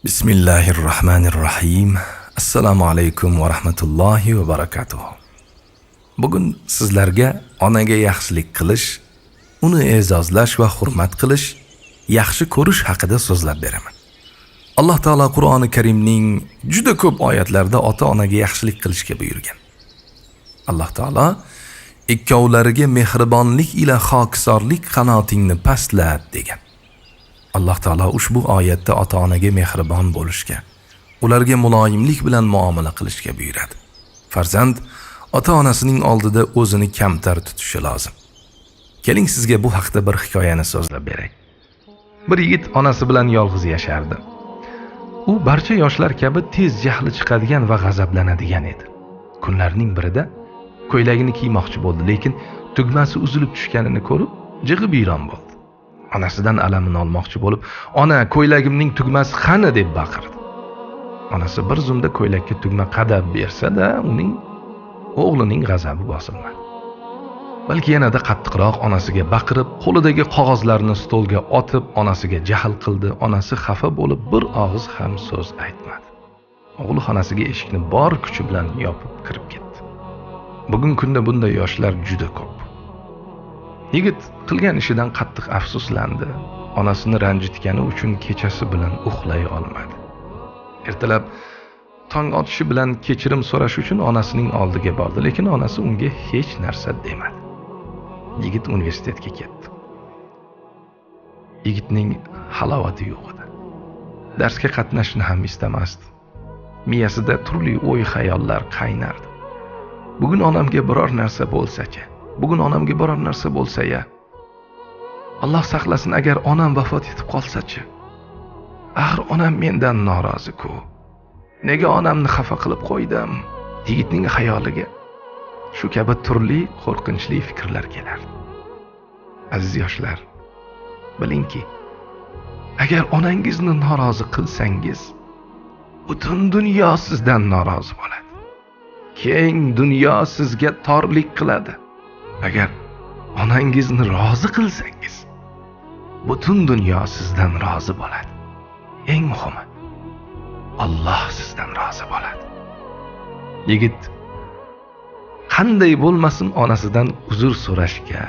Bismillahirrahmanirrahim. Assalomu alaykum va rahmatullohi va barakatuh. Bugun sizlarga onaga yaxshilik qilish, uni e'zozlash va hurmat qilish, yaxshi ko'rish haqida so'zlab beraman. Alloh taolo Qur'oni Karimning juda ko'p oyatlarida ota-onaga yaxshilik qilishga buyurgan. Alloh taolo ikkovlariga mehribonlik ila xokisorlik qanotingni pastlat degan. Alloh taolo ushbu oyatda ota-onaga mehribon bo'lishga, ularga muloyimlik bilan muomala qilishga buyuradi. Farzand ota-onasining oldida o'zini kamtar tutishi lozim. Keling, sizga bu haqda bir hikoyani so'zlab beray. Bir yigit onasi bilan yolg'iz yashardi. U barcha yoshlar kabi tez jahli chiqadigan va g'azablanadigan edi. Kunlarning birida ko'ylagini kiymoqchi bo'ldi, lekin tugmasi uzilib tushganini ko'rib, jig'i biyron bo'ldi. Onasidan alamini olmoqchi bo'lib, "Ona, ko'ylagimning tugmasi qani?" deb baqirdi. Onasi bir zumda ko'ylakka tugma qadab bersa-da, uning o'g'lining g'azabi bosilmadi. Balki yanada qattiqroq onasiga baqirib, qo'lidagi qog'ozlarni stolga otib, onasiga jahl qildi. Onasi xafa bo'lib, bir og'iz ham so'z aytmadi. O'g'li xonasiga eshikni bor kuchi bilan yopib kirib ketdi. Bugun kunda bunday yoshlar juda ko'p. Yigit qilgan ishidan qattiq afsuslandi. Onasini ranjitgani uchun kechasi bilan uxlay olmadi. Ertalab tong otishi bilan kechirim so'rash uchun onasining oldiga bordi, lekin onasi unga hech narsa demadi. Yigit universitetga ketdi. Yigitning halovati yo'q edi. Darsga qatnashni ham istamasdi. Miyasida turli o'y-xayollar qaynardi. Bugun onamga biror narsa bo'lsa-chi? Bugun onamga biror narsa bo'lsa-ya? Alloh saqlasin, agar onam vafot etib qolsa-chi? Axir onam mendan norozi-ku. Nega onamni xafa qilib qo'ydim? Yigitning xayoliga shu kabi turli qo'rqinchli fikrlar kelardi. Aziz yoshlar, bilingki, agar onangizni norozi qilsangiz, butun dunyo sizdan norozi bo'ladi. Keng dunyo sizga torlik qiladi. Agar onangizni rozi qilsangiz, butun dunyo sizdan rozi bo'ladi. Eng muhimi, Alloh sizdan rozi bo'ladi. Yigit qanday bo'lmasin onasidan uzr so'rashga,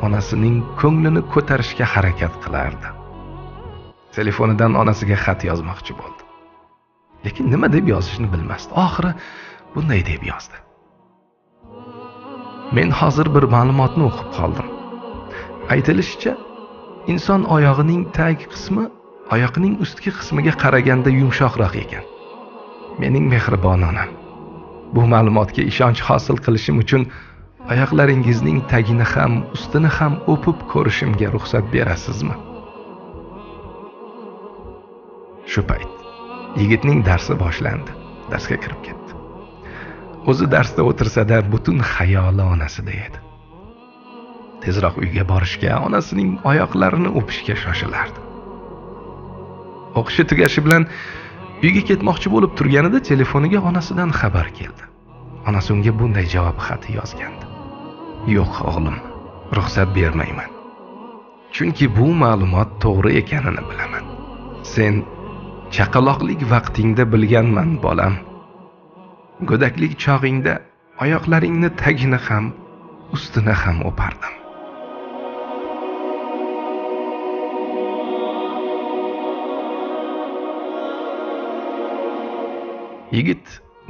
onasining ko'nglini ko'tarishga harakat qilardi. Telefonidan onasiga xat yozmoqchi bo'ldi. Lekin nima deb yozishni bilmasdi. Oxiri bunday deb yozdi: Men hozir bir ma'lumotni o'qib qoldim. Aytilishicha, inson oyog'ining tag qismi oyoqning ustki qismiga qaraganda yumshoqroq ekan. Mening mehribon onam, bu ma'lumotga ishonch hosil qilishim uchun oyoqlaringizning tagini ham, ustini ham o'pib ko'rishimga ruxsat berasizmi? Shu payt yigitning darsi boshlandi. Darsga kirib ketdi. O'zi darsda o'tirsa-da, butun xayoli onasida edi. Tezroq uyga borishga, onasining oyoqlarini o'pishga shoshilardi. O'qishi tugashi bilan uyga ketmoqchi bo'lib turganida telefoniga onasidan xabar keldi. Onasi unga bunday javob xati yozgandi: "Yo'q, o'g'lim, ruxsat bermayman. Chunki bu ma'lumot to'g'ri ekanini bilaman. Sen chaqaloqlik vaqtingda bilganman, bolam. Go'daklik chog'ingda oyoqlaringni tagini ham, ustini ham o'pardim." Yigit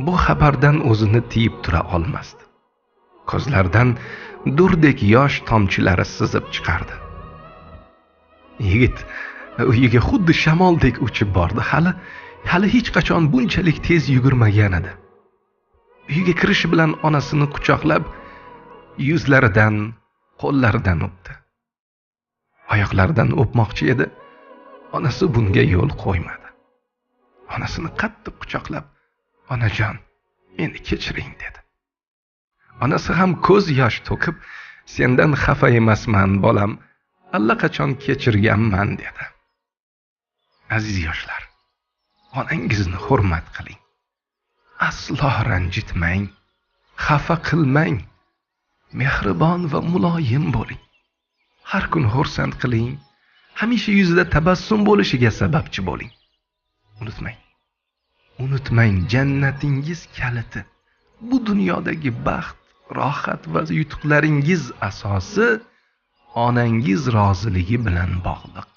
bu xabardan o'zini tiyib tura olmasdi. Ko'zlaridan durdek yosh tomchilari sizib chiqardi. Yigit uyiga xuddi shamoldek uchib bordi. Hali hech qachon bunchalik tez yugurmagan edi. Uyga kirishi bilan onasini quchoqlab, yuzlaridan, qo'llaridan o'pdi. Oyoqlaridan o'pmoqchi edi. Onasi bunga yo'l qo'ymadi. Onasini qattiq quchoqlab, "Onajon, meni kechiring" dedi. Onasi ham ko'z yosh to'kib, "Sendan xafa emasman, bolam, allaqachon kechirganman" dedi. Aziz yoshlar, onangizni hurmat qiling. Aslo ranjitmang, xafa qilmang. Mehribon va muloyim bo'ling. Har kun xursand qiling. Hamisha yuzida tabassum bo'lishiga sababchi bo'ling. Unutmang. Unutmang, jannatingiz kaliti, bu dunyodagi baxt, rohat va yutuqlaringiz asosi onangiz roziligi bilan bog'liq.